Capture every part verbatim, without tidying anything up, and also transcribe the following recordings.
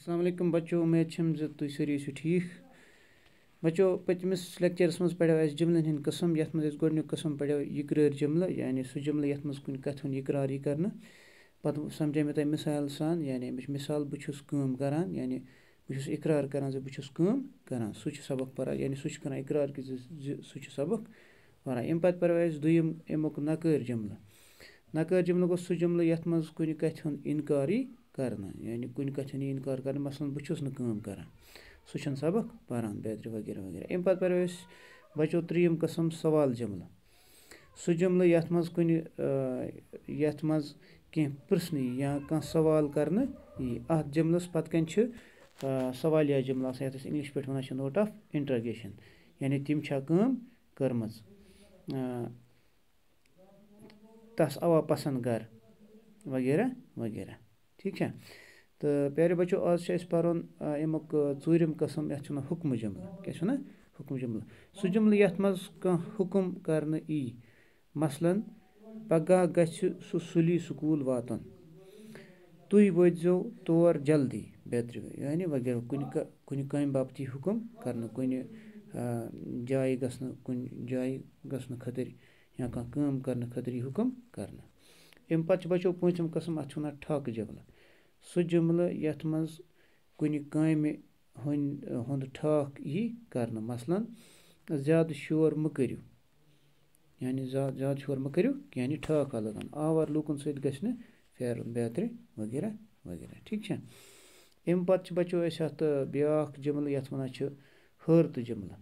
السلام علیکم بچو، امید چھم زِ تُہۍ سٲری ٲسِو ٹھیٖک۔ بچو، پٔتمِس لیکچرس منٛز پڑھیو اَسہِ جملن ہٕنٛدۍ قٕسم، یتھ منٛز اَسہِ گۄڈٕنیُک قٕسم پڑھیو یِکرٲرۍ جملہٕ، یعنی سُہ جملہٕ یتھ منٛز کُنہِ کتھِ ہُنٛد اقرار یی کرنہٕ۔ پتہٕ سمجھے مےٚ تۄہہِ مثال سان، یعنی امِچ مثال، بہٕ چھُس کٲم کران، یعنی بہٕ چھُس اقرار کران زِ بہٕ چھُس کٲم کران۔ سُہ چھُ سبق پران، یعنی سُہ چھُ کران اقرار کہِ زِ، زِ سُہ چھُ سبق پران۔ امہِ پتہٕ پرو اَسہِ دوٚیِم امیُک نقٲرۍ جملہٕ۔ نقٲرۍ جملہٕ گوٚو سُہ جملہٕ یتھ منٛز کُنہِ کتھِ ہُنٛد انکار یی کرنہٕ، یعنی کُنہِ کتھِ ہُنٛد یی انکار کرنہٕ، مثلاً بہٕ چھُس نہٕ کٲم کران، سُہ چھُنہٕ سبق پران، بیترِ وغیرہ وغیرہ۔ امہِ پتہٕ پرو أسۍ بچو ترٛیٚیِم قٕسم سوال جملہٕ۔ سُہ جملہٕ یتھ منٛز کُنہِ، آ، یتھ منٛز کینٛہہ پرژھنہٕ یی یا کانٛہہ سوال کرنہٕ یی۔ اتھ جملس پتہٕ کنہِ چھِ، آ، سوالیہ جملہٕ آسان، یتھ أسۍ انگلش پٲٹھۍ ونان چھِ note of interrogation، یعنی تٔمۍ چھا کٲم کٔرمٕژ، آ، تس آوا پسند گھر وغیرہ وغیرہ۔ ٹھیٖک چھا؟ تہٕ پیارے بچو، آز چھُ اَسہِ پَرُن، آ، اَمیُک، آ، ژوٗرِم قٕسم، یَتھ چھِ وَنان حُکمہٕ جُملہٕ۔ کیٛاہ چھِ وَنان؟ حُکمہٕ جُملہٕ۔ سُہ جُملہٕ یَتھ منٛز کانٛہہ حُکُم کرنہٕ یی۔ مثلاً، پگاہ گژھِ سُہ سُلی سکوٗل واتُن۔ تُہۍ وٲتۍزیو تور جلدی، بیترِ، یعنی وغیرہ۔ کُنہِ کا-، کُنہِ کامہِ باپتھ یی حُکُم کرنہٕ، کُنہِ، آ، جایہِ گژھنہٕ، کُنہِ جایہِ گژھنہٕ خٲطرٕ یا کانٛہہ کٲم کرنہٕ خٲطرٕ یی حُکُم کرنہٕ۔ اَمہِ پتہٕ چھُ بچو پوٗنٛژِم قٕسم، اَتھ چھِ وَنان ٹھاکہٕ جُملہٕ۔ سُہ جُملہٕ یَتھ منٛز کُنہِ کامہِ ہُنٛد، ہُنٛد ٹھاکھ یی کرنہٕ۔ مثلاً، زیادٕ شور مہٕ کٔرِو، یعنی زیادٕ، زیادٕ شور مہٕ کٔرِو، یعنی ٹھاکھ آ لگان۔ آوارٕ لوٗکن سۭتۍ گژھِ نہٕ پھیرُن، بیترِ وغیرہ وغیرہ۔ ٹھیٖک چھا؟ اَمہِ پتہٕ چھِ بچو أسۍ اَتھ، آ، بیٛاکھ جُملہٕ، یَتھ وَنان چھِ حٲرتہٕ جُملہٕ۔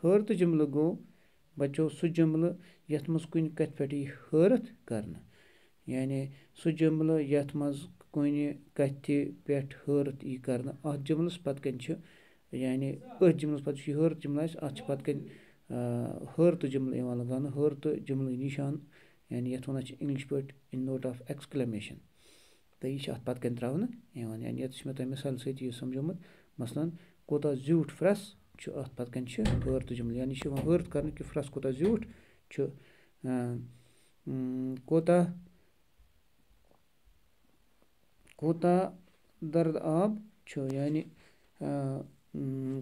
حٲرتہٕ جُملہٕ گوٚو، بچو، سُہ جُملہٕ یَتھ منٛز کُنہِ کَتھِ پٮ۪ٹھ یی حٲرتھ کرنہٕ۔ یعنی سُہ جُملہٕ یَتھ منٛز کُنہِ کَتھِ پٮ۪ٹھ حٲرتھ یی کرنہٕ۔ اَتھ جُملَس پَتہٕ کَنہِ چھِ، یعنی أتھۍ جُملَس پَتہٕ چھُ یہِ حٲرتھ جُملہٕ آسہِ، اَتھ چھِ پَتہٕ کَنہِ، آ، حٲرتہٕ جُملہٕ یِوان لَگاونہٕ، حٲرتہٕ جُملہٕ نِشان، یعنی یَتھ وَنان چھِ English پٲٹھۍ in note of exclamation۔ تہٕ یہِ چھِ اَتھ پَتہٕ کَنہِ ترٛاونہٕ یِوان۔ یعنی یَتھ چھِ مےٚ تۄہہِ مِثال سۭتۍ یہِ سَمجھومُت۔ مثلاً، کوٗتاہ زیوٗٹھ پھرٛس چھُ، اَتھ پَتہٕ کَنہِ چھِ حٲرتہٕ جُملہٕ، یعنی یہِ چھِ یِوان حٲرتھ کرنہٕ کہِ پھرٛس کوٗتاہ زیوٗٹھ چھُ۔ آ، اۭں، کوٗتاہ، کوٗتاہ درد آب چھُ، یعنی، آ، اۭں،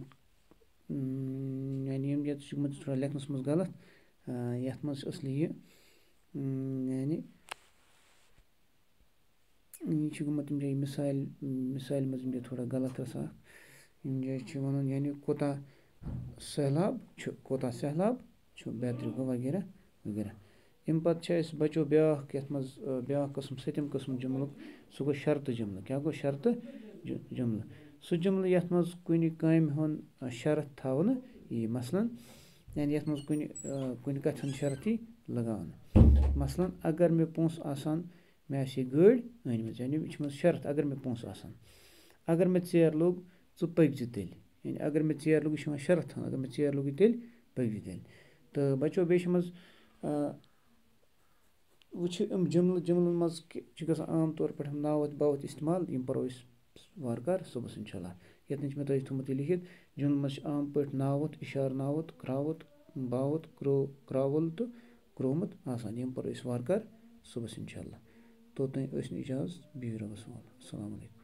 اۭں، یعنی یِم یَتھ چھِ گٔمٕژ تھوڑا لیکھنَس منٛز غلط، آ، یَتھ منٛز چھِ اَصلی یہِ، اۭں، یعنی، یہِ چھُ گوٚمُت ییٚمہِ جایہِ مِثالہِ، مِثالہِ منٛز ییٚمہِ جایہِ تھوڑا غلط رَژھا اَکھ۔ ییٚمہِ جایہِ چھِ وَنان، یعنی کوٗتاہ سٔہلاب چھُ، کوٗتاہ سٔہلاب چھُ، بیترِ گوٚو وغیرہ وغیرہ۔ اَمہِ پَتہٕ چھِ اَسہِ بَچو بیٛاکھ، یَتھ منٛز، آ، بیٛاکھ قٕسٕم، سٔتِم قٕسٕم جُملُک، سُہ گوٚو شرطہٕ جُملہٕ۔ کیٛاہ گوٚو؟ شرطہٕ جُ-، جُملہٕ۔ سُہ جُملہٕ یَتھ منٛز کُنہِ کامہِ ہُنٛد، آ، شرط تھاونہٕ یی۔ مثلاً، یعنی یَتھ منٛز کُنہِ، آ، کُنہِ کَتھِ ہُنٛد شرط یی لَگاونہٕ۔ مثلاً، اگر مےٚ پونٛسہٕ آسَن، مےٚ آسہِ یہِ گٲڑۍ أنۍ مٕژ، یعنی یہِ چھِ منٛز شرط، اگر مےٚ پونٛسہٕ آسَن۔ اگر مےٚ ژیر لوٚگ، ژٕ پٔکۍ زِ تیٚلہِ۔ یعنی اگر مےٚ ژیر لوٚگ، یہِ چھِ یِوان شرط تھاونہٕ، اگر مےٚ ژیر لوٚگُے تیٚلہِ، پٔکۍ زِ تیٚلہِ۔ تہٕ بَچو، بیٚیہِ چھِ منٛز، آ، وٕچھِ یِم جُملہٕ، جُملَن منٛز کہِ چھِ گژھان عام طور پٲٹھۍ یِم ناوُت باوُت استعمال، یِم پَرو أسۍ وارٕ کارٕ صُبحَس اِنشاء اللہ۔ یَتھ منٛز چھِ مےٚ تۄہہِ تھوٚمُت یہِ لیکھِتھ، جُملَن منٛز چھِ عام پٲٹھۍ ناوُت، اِشارٕ ناوُت، کرٛاوُت، باوُت، کرٛو-، کرٛاوُل تہٕ کرٛومُت آسان۔ یِم پَرو أسۍ وارٕ کارٕ صُبحَس اِنشاء اللہ۔ توٚتام ٲسِو اِجازت، بِہِو رۄبَس حوالہٕ۔ السلام علیکم۔